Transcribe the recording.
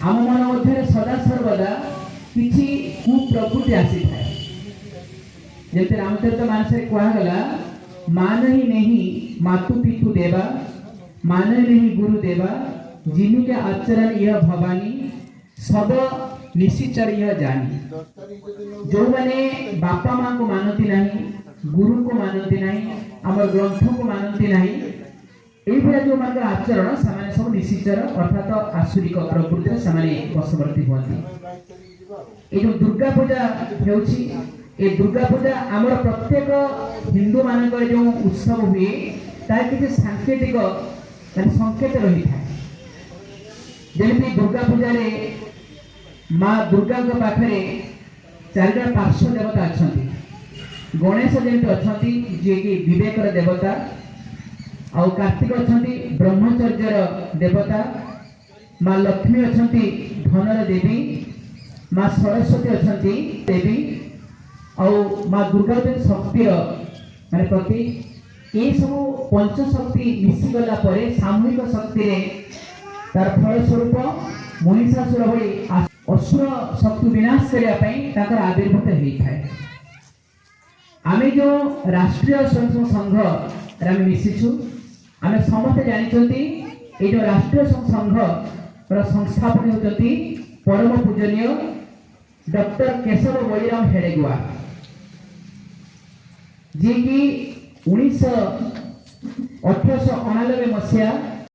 ଆମ ମନ ମଧ୍ୟରେ ସଦା ସର୍ବଦା କିଛି କୁପ୍ରକୃତି ଆସିଥାଏ। ଯେମିତି ରାମଚରିତ ମାନସରେ କୁହାଗଲା, ମାନହି ନେହି ମାତୁ ପିତୁ ଦେବା, ମାନ ନେହି ଗୁରୁ ଦେବା, ଜିନିକେ ଆଚରଣ ଇହ ଭବାନୀ, ସବ ନିଶିଚର ଇହ ଜାନି। ଯେଉଁମାନେ ବାପା ମାଙ୍କୁ ମାନନ୍ତି ନାହିଁ, ଗୁରୁଙ୍କୁ ମାନନ୍ତି ନାହିଁ, ଆମର ଗ୍ରନ୍ଥକୁ ମାନନ୍ତି ନାହିଁ, ଏଇଭଳିଆ ଯେଉଁମାନଙ୍କର ଆଚରଣ, ସେମାନେ ସବୁ ନିଶିଚର ଅର୍ଥାତ ଆସୁରିକ ପ୍ରକୃତିରେ ସେମାନେ ବଶବର୍ତ୍ତୀ ହୁଅନ୍ତି। ଏଇ ଯୋଉ ଦୁର୍ଗା ପୂଜା ହେଉଛି, ଏ ଦୁର୍ଗା ପୂଜା ଆମର ପ୍ରତ୍ୟେକ ହିନ୍ଦୁ ମାନଙ୍କର ଯେଉଁ ଉତ୍ସବ ହୁଏ, ତାର କିଛି ସାଙ୍କେତିକ ମାନେ ସଂକେତ ରହିଥାଏ। ଯେମିତି ଦୁର୍ଗା ପୂଜାରେ ମା ଦୁର୍ଗାଙ୍କ ପାଖରେ ଚାରିଟା ପାର୍ଶ୍ୱ ଦେବତା ଅଛନ୍ତି। ଗଣେଶ ଯେମିତି ଅଛନ୍ତି, ଯିଏକି ବିବେକର ଦେବତା, ଆଉ କାର୍ତ୍ତିକ ଅଛନ୍ତି ବ୍ରହ୍ମଚର୍ଯ୍ୟର ଦେବତା, ମା ଲକ୍ଷ୍ମୀ ଅଛନ୍ତି ଧନର ଦେବୀ, ମା ସରସ୍ୱତୀ ଅଛନ୍ତି ଦେବୀ, ଆଉ ମା ଦୁର୍ଗା ହେଉଛନ୍ତି ଶକ୍ତିର ମାନେ ପ୍ରତୀକ। ଏଇସବୁ ପଞ୍ଚଶକ୍ତି ମିଶିଗଲା ପରେ ସାମୂହିକ ଶକ୍ତିରେ ତାର ଫଳସ୍ୱରୂପ ମହିଷାସୁର ଭଳି ଅସୁର ଶକ୍ତି ବିନାଶ କରିବା ପାଇଁ ତାଙ୍କର ଆବିର୍ଭୂତ ହେଇଥାଏ। ଆମେ ଯେଉଁ ରାଷ୍ଟ୍ରୀୟ ସ୍ୱୟଂସେବକ ସଂଘରେ ଆମେ ମିଶିଛୁ, ଆମେ ସମସ୍ତେ ଜାଣିଛନ୍ତି, ଏଇ ଯେଉଁ ରାଷ୍ଟ୍ରୀୟ ସଂଘର ସଂସ୍ଥାପକ ହେଉଛନ୍ତି ପରମ ପୂଜନୀୟ ଡକ୍ଟର କେଶବ ବଳିରାମ ହେଡେଗୁଆର, ଯିଏକି 1889 ମସିହା